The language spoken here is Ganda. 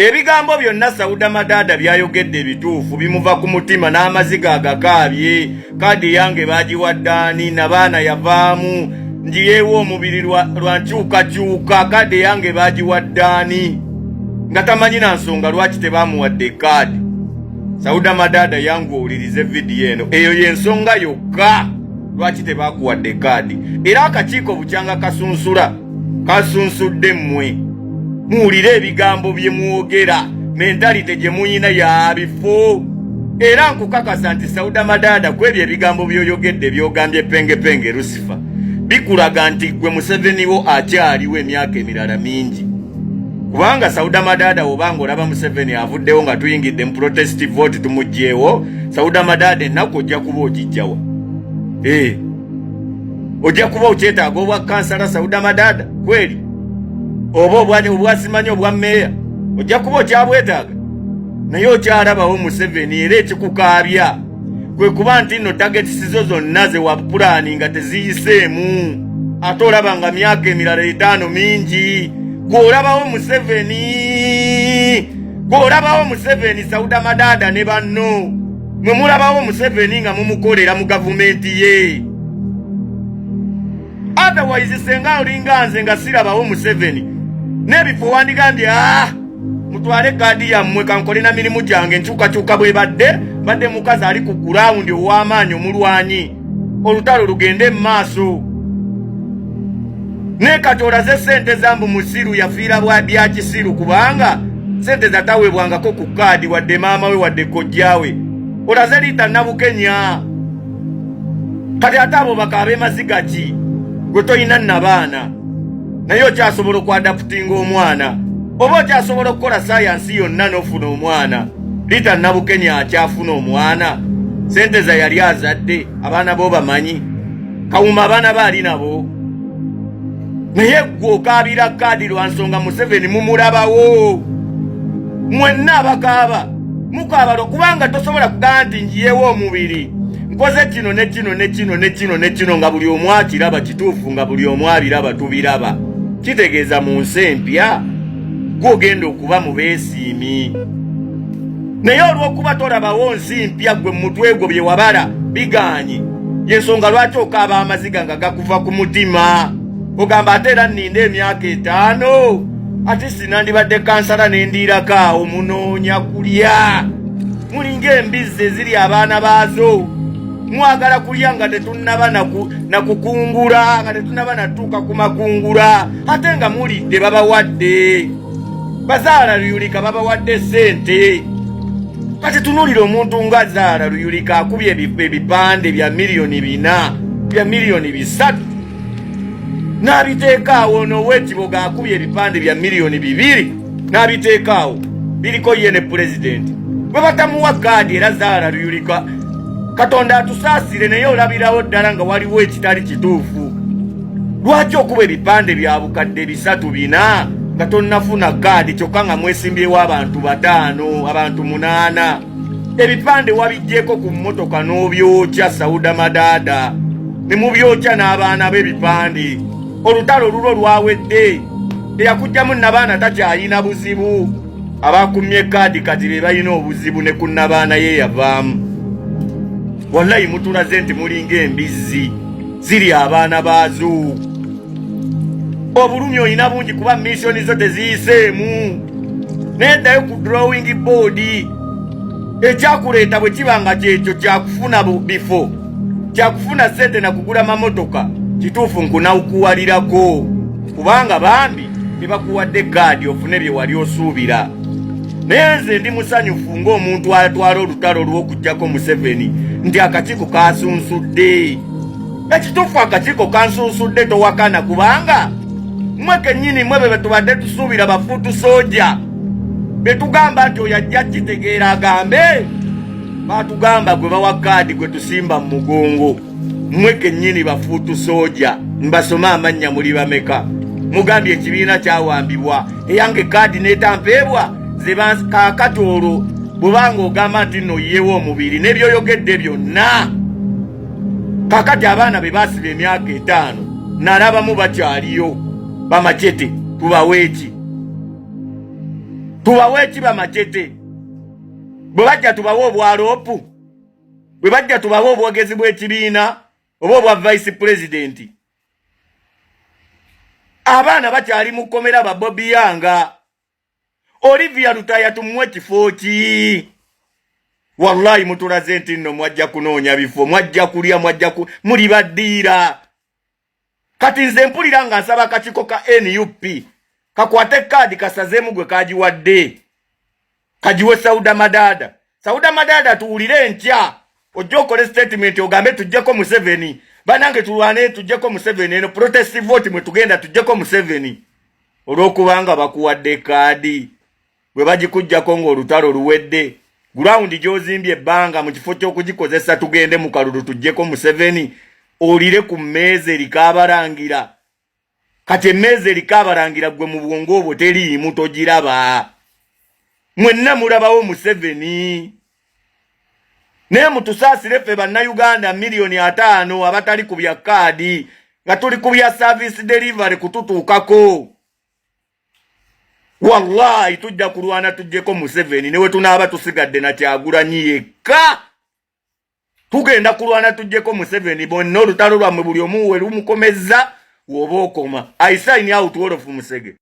Ebigambo byonna Sauda Madaada by'ayogedde ebituufu bimuva ku mutima n'amaziga agakaabye. Kaadi yange baagiwadde ani? Nabaana yavaamu ngiyeewo omubiri lwa nkyukakyuka. Kaadi yange baagiwadde ani? Nga tamanyi na nsonga lwaki tebaamuwadde kaadi. Sauda Madaada yangu owulirize vidiyo eno, eyo y'ensonga yokka lwaki tebaakuwadde kaadi. Era akakiiko bukyanga kasunsula kasunsudde mmwe muwulire ebigambo bye mwogera, mentalite gye muyina ya bifo. Era nkukakasa nti Sauda Madaada ku ebyo ebigambo by'oyogedde by'ogambye Pengepenge Lusifa bikulaga nti ggwe Museveni wo akyaliwo emyaka emirala mingi, kubanga Sauda Madaada wobanga olaba Museveni avuddewo nga tuyingidde mu protest vote tumuggyewo, Sauda Madaada ennaku ojja kuba ogijjawa. Ojja kuba okyetaaga obwa kansala Sauda Madaada kweli, oba obwasimanyi obwa meeya ojja kuba okyabwetaaga, naye okyalabawo Museveni. Era ekikukaabya kwe kuba nti nno targets zo zonna ze wapulaani nga teziyiseemu, ate olaba nga myaka emirala 5 mingi. Gw'olabawo Museveni, gw'olabawo Museveni, Sauda Madaada ne banno mwe mulabawo Museveni nga mumukolera mu gavumenti ye. Otherwise senga olinga nze nga sirabawo Museveni n'ebifo, wandigambye, "Ah, mutwale kaadi yammwe, kankole na mirimu gyange." Nkyukakyuka bwebadde mbadde mukazi ali ku ground ow'amaanyi, omulwanyi, olutalo lugende mu maaso. Naye kati olaze sente zambu musiru yafiira bwa bya kisiru, kubanga sente zataweebwangako ku kaadi, wadde maama we wadde kojjaawe. Olaze Liita Nabukenya. Kati ate abo bakaabe maziga ki? Gwe toyina nabaana, naye okyasobola okwadoptinga omwana, oba okyasobola okukola sayansi yonna n'ofuna omwana. Liita Nabukenya akyafuna omwana? Sente za yali azadde abaana bo bamanyi Kawuma, abaana ba ali nabo, naye gwe okaabira kaadi lwa nsonga Museveni mumulabawo. Mwenna abakaaba mukaaba lwakubanga tosobola kugamba nti njiyewo omubiri, nkoze kino ne kino ne kino ne kino ne kino, nga buli omu akiraba kituufu, nga buli omu abiraba, tubiraba. Kitegeeza mu nsi empya gwogenda okuba mu beesiimi, naye olw'okuba tolabawo nsi mpya, gwe mu mutwe gwo bye wabala biganye. Yensonga lwaki okaaba amaziga nga gakuva ku mutima, ogamba ate era nninda emyaka 5, ate sinandibadde kansala nendiirako awo. Munoonya kulya, mulinga embizzi eziri abaana baazo. Mwagala kulya nga tetunnaba nakukungula, nga tetunnaba natuuka ku makungula, ate nga mulidde. Babawadde bazaala Luyulika, babawadde sente. Kati tunuulira omuntu nga Zaala Luyulika akubye ebipande bya miliyoni 4, bya miliyoni 3, n'abiteeka awo. N'owekiboga akubye ebipande bya miliyoni 2 n'abiteeka awo, biriko ye ne pulezidenti. Bwe batamuwa kaadi, era Zaala Luyulika, Katonda atusaasire, naye olabirawo ddala nga waliwo ekitali kituufu. Lwaki okuba ebipande bya bukadde 3, 4 nga tonnafuna kaadi, kyokka nga mwesimbyewo abantu bataano, abantu munaana? Ebipande wabiggyeko ku mmotoka n'obyokya, Sauda Madaada, ne mubyokya n'abaana b'ebipande. Olutalo lulwo lwawedde, eyakugjamu nabaana takyayina buzibu. Abakumye kaadi kati be balina obuzibu ne ku nabaana ye yavaamu. Wallayi mutulaze nti mulinga embizzi ziri abaana baazo. Obulumi olina bungi kuba mission zo teziyiseemu, naye ddayo ku drawing board. Ekyakuleeta bwe kiba nga kyekyo kyakufuna bifo, kyakufuna sente na kugula mamotoka, kituufu nkunawukuwalirako, kubanga bambi tebakuwadde kaadi ofune bye wali osuubira. Naye nze ndi musanyufu ng'omuntu atwala olutalo lw'okuggyako Museveni nti akakiiko kasunsudde. Ekituufu akakiiko kansunsudde, towakana, kubanga mmwe kennyini mwe be tubadde tusuubira, ba foot soldier betugamba nti oyo ajja kitegeera agambe batugamba gwe bawa kaadi gwe tusimba mu mugongo. Mmwe kennyini ba foot soldier, mbasome amannya, muli bameka? Mugambye ekibiina kyawambibwa, eyange kaadi netampeebwa ze. Kaakati olwo bwebanga ogamba nti nno oyiyewo omubiri n'ebyoyogedde byonna, kakati abaana be basiba emyaka 5 nalabamu bakyaliyo bamacete, tubaweeki? Tubawe ekiba macete bwe bajja, tubawe obwaloopu bwe bajja, tubawe obwogezi bw'ekibiina oba obwa vice president. Abaana bakyali mu kkomera ba Bobi Yanga, Olivia Lutaya, tumuwe kifo ki? Wallahi mutulaze nti nno mwajja kunoonya bifo, mwajja kulya, mwajja ku muli baddiira. Kati nze mpulira nga nsaba akakiiko ka NUP kakwate kaadi, kasazeemu gwe kagiwadde, kagiwe Sauda Madaada. Sauda Madaada, tuwulire enkya ojja okole statement ogambe, "Tujjeko Museveni, banange, tulwane tujjeko Museveni. Eno protest vote mwe tugenda tujjeko Museveni." Olw'okubanga bakuwadde kaadi, bwe bagikugjako ng'olutalo luwedde, ground gy'ozimbye ebbanga, mu kifo ky'okugikozesa tugende mu kalulu tujjeko Museveni, olire ku mmeeza eriko abalangira. Kati emmeeza eriko abalangira, gwe mu bwongo obwo teriimu, togiraba. Mwenna mulabawo Museveni. Naye mutusaasire ffe Bannayuganda 50 million abatali ku bya kaadi, nga tuli ku bya service delivery kututuukako. Wallahi tujja kulwana tujjeko Museveni, newe tunaaba tusigadde na Kyagulanyi yekka, tugenda kulwana tujjeko Museveni. Bonna olutalo lwammwe buli omu we lumukomezza, woba okoma. I sign out, Wolofu Musege.